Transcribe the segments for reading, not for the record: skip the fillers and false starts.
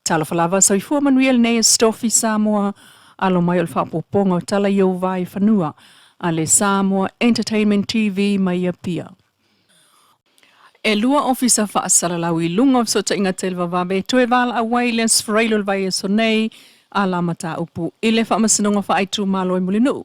Talofa lava, soifua manuia lenei Aso Tofi Samoa, alo mai o le faaopoopoga o tala i ou vae fanua a le Samoa Entertainment TV mai Apia. E lua ofisa faasalalau i luga o fesootaiga televavave e toe valaau ai i le Aso Faraile o le vaiaso nei a la mataupu i le Faamasinoga Faaitumalo i Mulinuu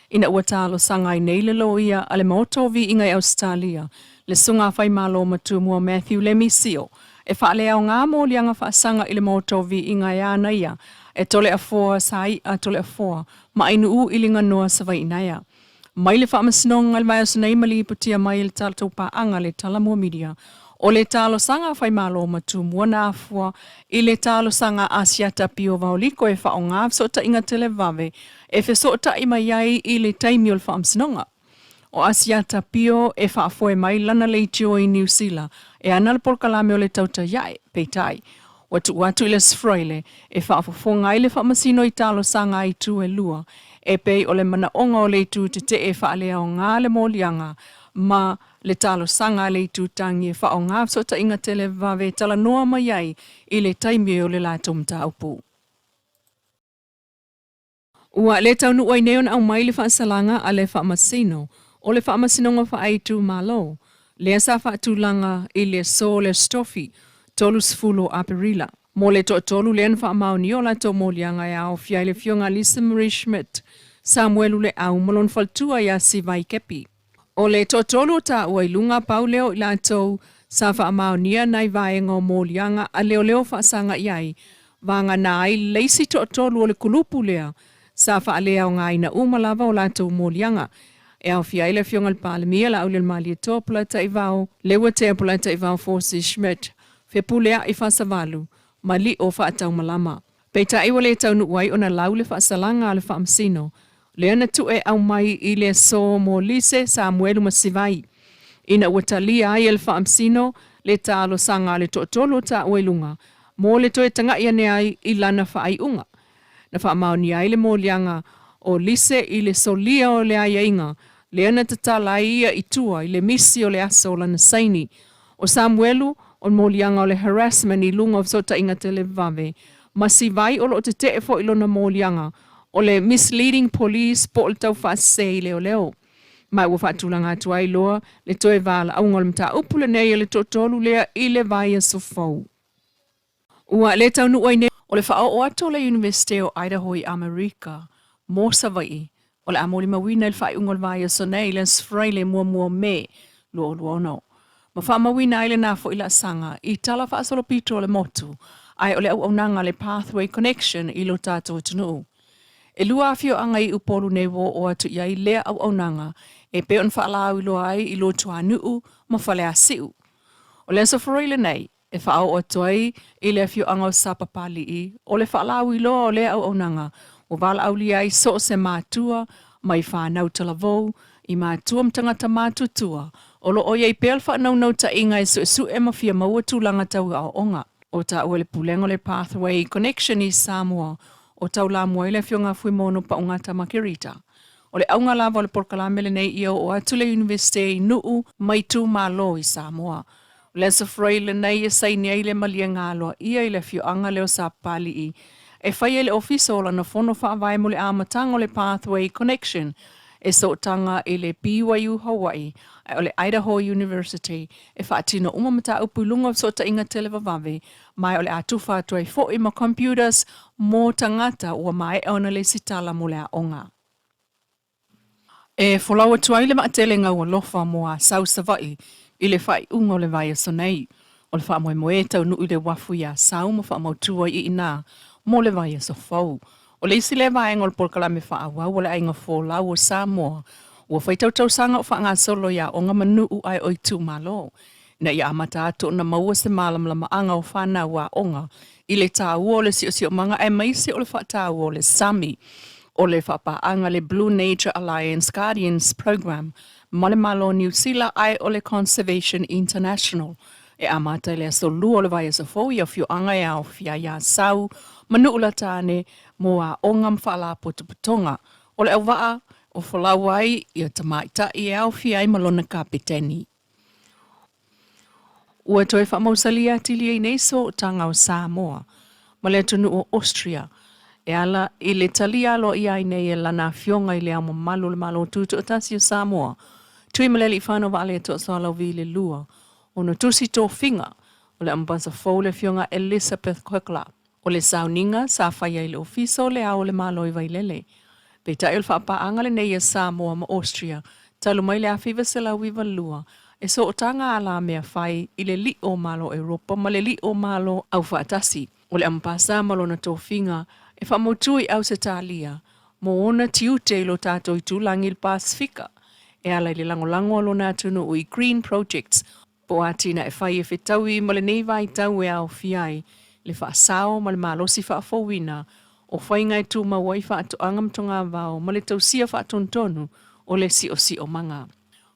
ina ua talosaga ai nei le loia a le Maota o Viiga i Ausetalia, le Susuga Faimalo Matumua Matthew Lemi Sio, e faaleaoga moliaga faasaga i le Maota o Viiga e ana ia e Toleafoa Sai'a Toleafoa ma Ainuu i Liganoa Savaiinaea. Mai le Faamasinoga i le vaiaso nei ma lipotia mai e le tatou paaga le Talamua Media, o le talosaga a Faimalo ma Tumua na afua i le talosaga a Asiata Pio Vaoliko e faaaoga fesootaiga televave e fesootai mai ai i le taimi o le Faamasinoga. O Asiata Pio e faafoe mai lana leitio i Niu Sila e ana le polokalame o le Tautai Ae, peitai, ua tuu atu i le Aso Faraile e faafofoga ai le Faamasino i talosaga a itu e lua, e pei o le manaoga o le itu tetee e faaleaoga le moliaga ma le talosaga a le itu tagi e faaaoga fesootaiga televave e talanoa mai ai i le taimi o le latou mataupu. Ua le taunuu ai nei ona aumai le faasalaga a le Faamasino o le Faamasinoga Faaitumalo, lea sa faatulaga i le aso o le Aso Tofi, 30 o Aperila. Mo le toatolu lea na faamaonia o latou moliaga e aofia ai le Afioga a Lisa Marie Schmidt, Samuelu Leau ma lona faletua ia Sivai Kepi. O le toatolu o taua i luga pau lea o i latou sa faamaonia nai vaega o moliaga a leoleo faasaga i ai, vagana ai le isi toatolu o le kulupu lea sa faaleaogaina uma lava o latou moliaga. E aofia ai le Afioga i le Palemia, Laaulialemalietoa Polataivao, Leuatea Polataivao Fosi Schmidt, Fepuleai Fasavalu, ma Lio Faataumalama. Peitai ua le taunuu ai ona lau le faasalaga a le Faamasino, lea na tu'e aumai i le aso mo Lise, Samuelu ma Sivai, ina ua talia ai e le Faamasino le talosaga a le toatolu o taua i luga mo le toe taga'i ane ai i lana faaiuga. Na faamaonia ai le moliaga o Lise i le solia o le aiaiga lea na tatala ai ia i tua i le misi o le aso o lana saini. O Samuelu, o le moliaga o le harassment i luga o fesootaiga televave, ma Sivai o lo o tete'e foi lona moliaga o le misleading police po o le taufaasese i leoleo. Ma ua faatulaga atu ai loa le toe valaauga o le mataupu lenei a le toatolu lea i le vaiaso fou. Ua le taunuu ai nei o le faaoo atu o le Iunivesite o Idaho i Amerika mo Savaii o le a molimauina i le faaiuga o le vaiaso nei i le Aso Faraile 1 o Me 2026, ma faamauina ai lena foi laasaga i tala faasolopito o le motu ae o le auaunaga a le Pathway Connection i lo tatou atunuu. E lua afioaga i Upolu nei ua oo atu i ai lea auaunaga e pei ona faalauiloa ai i Luatuanuu ma Faleasiu. O le Aso Faraile nei, e faaoo atu ai i le afioaga o Sapapalii, o le faalauiloa o lea auaunaga ua valaaulia ai so o se matua mai fanau talavou i matua ma tagata matutua o lo o i ai pea le faanaunautaiga e suesue ma fia maua tulaga tau aoaoga. O taua i le Pulega o le Pathway Connection i Samoa, o taulamua ai le Afioga a Fuimaono Paugata Makerita. O le auga lava o le polokalame lenei ia oo atu le Iunivesite i nuu ma itumalo i Samoa. O le Aso Faraile lenei e saini ai le maliega aloaia i le afioaga lea o Sapapalii e fai ai le Ofisa o lana Fono Faavae mo le amataga o le Pathway Connection e sootaga i le BYU Hawaii ae o le Idaho University e faatino uma mataupu i luga o fesootaiga televavave ma o le a tufa atu ai foi ma computers mo tagata ua maea ona lesitala mo le aoga. E folau atu ai le vaatele gaualofa mo Asau Savaii i le faaiuga o le vaiaso nei. O le faamoemoe e taunuu i le uafu i Asau ma faamautu ai i inā mo le vaiaso fou. O le isi lea vaega o le polokalame faaauau a le Aiga Folau o Samoa ua fai tautausaga o faagasolo i aoga ma nuu ae o itumalo ina ia amata atu ona maua se malamalamaaga o fanau aoga i le taua o le siosiomaga aemaise o le faataua o le sami. O le faapaaga le Blue Nature Alliance Guardians Programme ma le Malo o Niu Sila ae o le Conservation International e amata i le aso Lua o le vaiaso fou i afioaga e aofia ai Asau ma Nuulatane mo aoga ma faalapotopotoga o le auvaa o folau ai ia tamaitai e aofia ai ma lona kapeteni. Ua toe faamausalia atili ai nei sootaga o Samoa ma le atunuu o Austria e ala i le talia aloaia ai nei e Lana Afioga i Le Ao Mamalu o le Malo Tutoatasi o Samoa, Tuimalealiifano Vaaletoa Sualauvi i le Lua, ona tusi tofiga o le Amepasa fou le Afioga Elisabeth Koechlin. O le sauniga sa faia i le Ofisa o le Ao o le Malo i Vailele. Peitai o le faapaaga lenei a Samoa ma Austria talu mai le 1992 e sootaga alamea fai i le li'o o Malo Europa ma le li'o o Malo Aufaatasi. O le Amepasa ma lona tofiga e faamautu i Ausetalia mo ona tiute i lo tatou itulagi i le Pasefika e ala i le lagolago a lona atunuu i Green Projects po o atinae fai e fetaui ma lenei vaitau e aofia ai le faasao ma le malosi faafouina o faiga e tumau ai faatoaga ma togavao ma le tausia faatonutonu o le siosiomaga.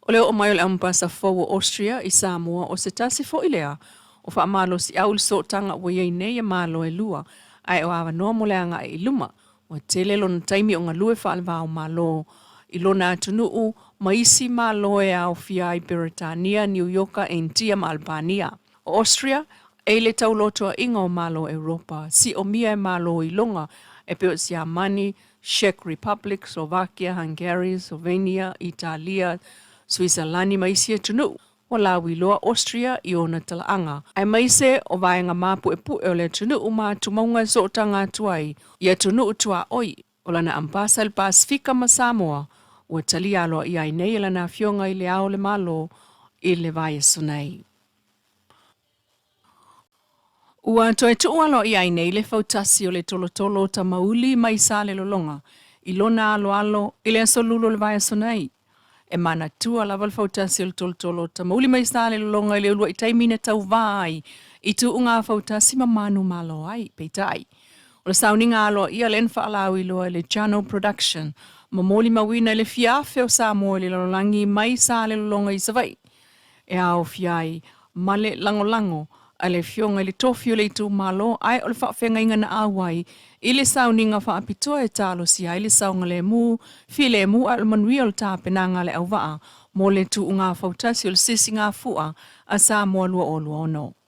O le oo mai o le Amepasa fou o Austria i Samoa o se tasi foi lea o faamalosiau i le sootaga ua i ai nei a Malo e lua, ae o avanoa mo le agai i luma. Ua tele lona taimi o galue faale-va-o-Malo i lona atunuu ma isi Malo e aofia ai Peretania, Niu Ioka, Initia ma Albania. O Austria, e i le taulotoaʻiga o Malo o Europa, siʻomia e Malo iloga e pei o Siamani, Czech Republic, Slovakia, Hungary, Slovenia, Italia, Suisalani ma isi atunuu. Ua lauiloa Austria i ona talaaga, aemaise o vaega mapuʻepuʻe o le atunuu ma atumauga e sootaga atu ai i atunuu tuaʻoi. O lana Amepasa i le Pasefika ma Samoa, ua talia aloaia ai nei e lana Afioga i Le Ao o le Malo i le vaiaso nei. Ua toe tuu aloaia ai nei le fautasi o le tolotolo o Tamauli mai Salelologa i lona aloalo i le aso Lulu o le vaiaso nei. E manatua lava le fautasi o le tolotolo o Tamauli mai Salelologa i le uluai taimi na tauvā ai i tuuga fautasi ma manumalo ai. Peitai, o le sauniga aloaia lea na faalauiloa e le Channel Production ma molimauina i le fia afe o Samoa i le lalolagi mai Salelologa i Savaii e aofia ai ma le lagolago a le Afioga i le Tofi o le Itumalo ae o le faafeagaiga na auai i le sauniga faapitoa e talosia ai le saogalemu, filemu ae o le manuia o le tapenaga a le auvaa mo le tuuga fautasi o le Sisigafua a Samoa 2026.